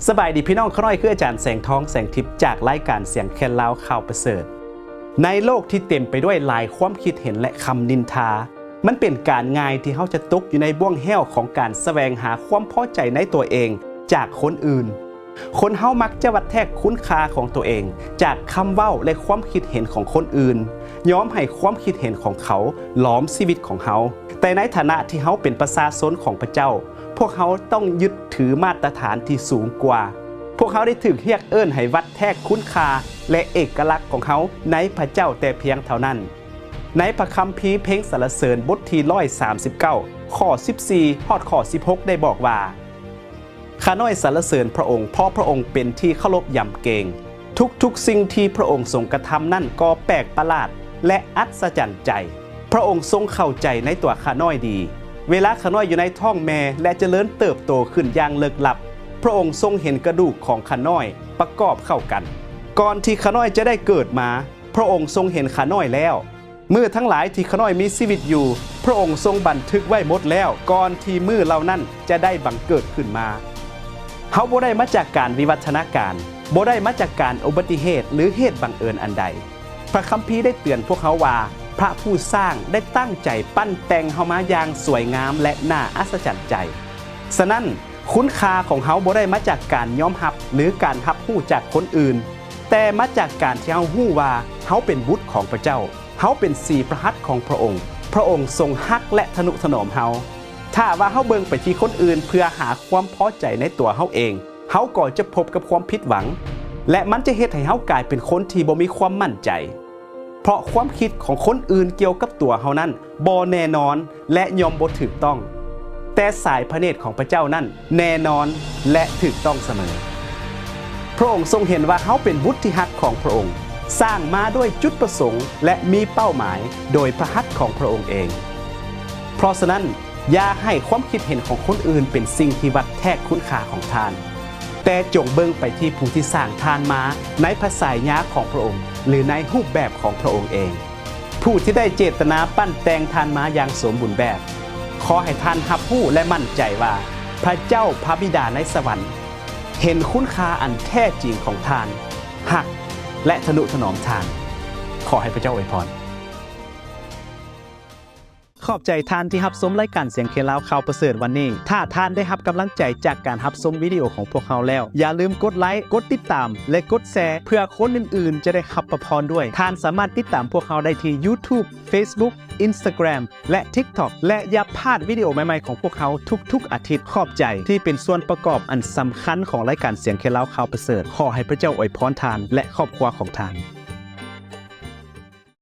ສະບາຍດີພີ່ນ້ອງ, ຂ້ານ້ອຍຄືອາຈານແສງທອງ ແສງທິບ ຈາກລາຍການສຽງແຄນລາວ ຂ່າວປະເສີດ. ໃນໂລກທີ່ເຕັມໄປດ້ວຍຫຼາຍຄວາມຄິດເຫັນ ແລະ ຄຳນິນທາ, ມັນເປັນການງ່າຍທີ່ເຮົາຈະຕົກຢູ່ໃນບ່ວງແຫ້ວຂອງການສະແຫວງຫາຄວາມພໍໃຈໃນຕົວເອງຈາກຄົນອື່ນ. ຄົນເຮົາມັກຈະວັດແທກຄຸນຄ່າຂອງຕົວເອງຈາກຄຳເວົ້າ ແລະ ຄວາມຄິດເຫັນຂອງຄົນອື່ນ, ຍອມໃຫ້ຄວາມຄິດເຫັນຂອງເຂົາຫຼອມຊີວິດຂອງເຮົາ. ແຕ່ໃນຖານະທີ່ເຮົາເປັນປະຊາຊົນຂອງພະເຈົ້າ, ພວກເຮົາຕ້ອງຍຶດຖືມາດຕະຖານທີ່ສູງກວ່າ. ພວກເຮົາໄດ້ຖືກຮຽກເອີ້ນໃຫ້ວັດແທກຄຸນຄ່າ ແລະ ເອກະລັກຂອງເຮົາໃນພະເຈົ້າແຕ່ພຽງເທົ່ານັ້ນ. ໃນພະຄຳພີເພງສັນລະເສີນບົດທີຮ້ອຍສາມສິບເກົ້າ ຂໍ້ສິບສີ່ ຮອດຂໍ້ສິບຫົກ ໄດ້ບອກວ່າ, ຂ້ານ້ອຍສັນລະເສີນພະອົງ, ເພາະພະອົງເປັນທີ່ເຄົາລົບຢຳເກງ. ທຸກໆສິ່ງທີ່ພະອົງຊົງກະທຳນັ້ນກໍແປກປະຫຼາດ ແລະ ອັດສະຈັນໃຈ. ພະອົງຊົງເຂົ້າໃຈໃນຕົວຂ້ານ້ອຍດີ. ເວລາຂ້ານ້ອຍຢູ່ໃນທ້ອງແມ່ ແລະ ຈະເລີນເຕີບໂຕຂຶ້ນຢ່າງເລິກລັບ, ພະອົງຊົງເຫັນກະດູກຂອງຂ້ານ້ອຍປະກອບເຂົ້າກັນ. ກ່ອນທີ່ຂ້ານ້ອຍຈະໄດ້ເກີດມາ, ພະອົງຊົງເຫັນຂ້ານ້ອຍແລ້ວ. ມື້ທັງຫຼາຍທີ່ຂ້ານ້ອຍມີຊີວິດຢູ່, ພະອົງຊົງບັນທຶກໄວ້ໝົດແລ້ວ ກ່ອນທີ່ມື້ເຫຼົ່ານັ້ນຈະໄດ້ບັງເກີດຂຶ້ນມາ. ເຮົາບໍ່ໄດ້ມາຈາກການວິວັດທະນາການ, ບໍ່ໄດ້ມາຈາກການອຸບັດຕິເຫດ ຫຼື ເຫດບັງເອີນອັນໃດ. ພະຄຳພີໄດ້ເຕືອນພວກເຮົາວ່າ ພະຜູ້ສ້າງໄດ້ຕັ້ງໃຈປັ້ນແຕ່ງເຮົາມາຢ່າງສວຍງາມ ແລະ ໜ້າອັດສະຈັນໃຈ. ສະນັ້ນ, ຄຸນຄ່າຂອງເຮົາບໍ່ໄດ້ມາຈາກການຍອມຮັບ ຫຼື ການຮັບຮູ້ຈາກຄົນອື່ນ, ແຕ່ມາຈາກການທີ່ເຮົາຮູ້ວ່າເຮົາເປັນບຸດຂອງພະເຈົ້າ. ເຮົາເປັນສີພະຫັດຂອງພະອົງ. ພະອົງຊົງຮັກ ແລະ ທະນຸຖະໜອມເຮົາ. ຖ້າວ່າເຮົາເບິ່ງໄປທີ່ຄົນອື່ນເພື່ອຫາຄວາມພໍໃຈໃນຕົວເຮົາເອງ, ເຮົາກໍຈະພົບກັບຄວາມຜິດຫວັງ ແລະ ມັນຈະເຮັດໃຫ້ເຮົາກາຍເປັນຄົນທີ່ບໍ່ມີຄວາມໝັ້ນໃຈ, ເພາະຄວາມຄິດຂອງຄົນອື່ນກ່ຽວກັບຕົວເຮົານັ້ນບໍ່ແນ່ນອນ ແລະ ຍ່ອມບໍ່ຖືກຕ້ອງ. ແຕ່ສາຍພະເນດຂອງພະເຈົ້ານັ້ນແນ່ນອນ ແລະ ຖືກຕ້ອງສະເໝີ. ພະອົງຊົງເຫັນວ່າເຮົາເປັນບຸດທີ່ຮັກຂອງພະອົງ, ສ້າງມາດ້ວຍຈຸດປະສົງ ແລະ ມີເປົ້າໝາຍໂດຍພະຫັດຂອງພະອົງເອງ. ເພາະສະນັ້ນ, ຢ່າໃຫ້ຄວາມຄິດເຫັນຂອງຄົນອື່ນເປັນສິ່ງທີ່ວັດແທກຄຸນຄ່າຂອງທ່ານ, ແຕ່ຈົ່ງເບິ່ງໄປທີ່ຜູ້ທີ່ສ້າງທ່ານມາໃນພະສາຍຍາຂອງພະອົງ ຫຼື ໃນຮູບແບບຂອງພະອົງເອງ. ຜູ້ທີ່ໄດ້ເຈດຕະນາປັ້ນແຕ່ງທ່ານມາຢ່າງສົມບູນແບບ. ຂໍໃຫ້ທ່ານຮັບຮູ້ ແລະ ໝັ້ນໃຈວ່າ ພະເຈົ້າພະບິດາໃນສະຫວັນເຫັນຄຸນຄ່າອັນແທ້ຈິງຂອງທ່ານ, ຮັກ ແລະ ທະນຸຖະໜອມທ່ານ. ຂໍໃຫ້ພະເຈົ້າອວຍພອນ. ຂອບໃຈທ່ານທີ່ຮັບຊົມລາຍການສຽງເຄລາວຂ່າວປະເສີດວັນນີ້. ຖ້າທ່ານໄດ້ຮັບກຳລັງໃຈຈາກການຮັບຊົມວິດີໂອຂອງພວກເຮົາແລ້ວ, ຢ່າລືມກົດໄລ, ກົດຕິດຕາມ ແລະ ກົດແຊ ເພື່ອຄົນອື່ນໆຈະໄດ້ຮັບພະພອນດ້ວຍ. ທ່ານສາມາດຕິດຕາມພວກເຮົາໄດ້ທີ່ YouTube, Facebook, Instagram ແລະ TikTok ແລະ ຢ່າພາດວິດີໂອໃໝ່ໆຂອງພວກເຮົາທຸກໆອາທິດ. ຂອບໃຈທີ່ເປັນສ່ວນປະກອບອັນສຳຄັນຂອງລາຍການສຽງເຄລາວຂ່າວປະເສີດ. ຂໍໃຫ້ພະເຈົ້າອວຍພອນທ່ານ ແລະ ຄອບຄົວຂອງທ່ານ.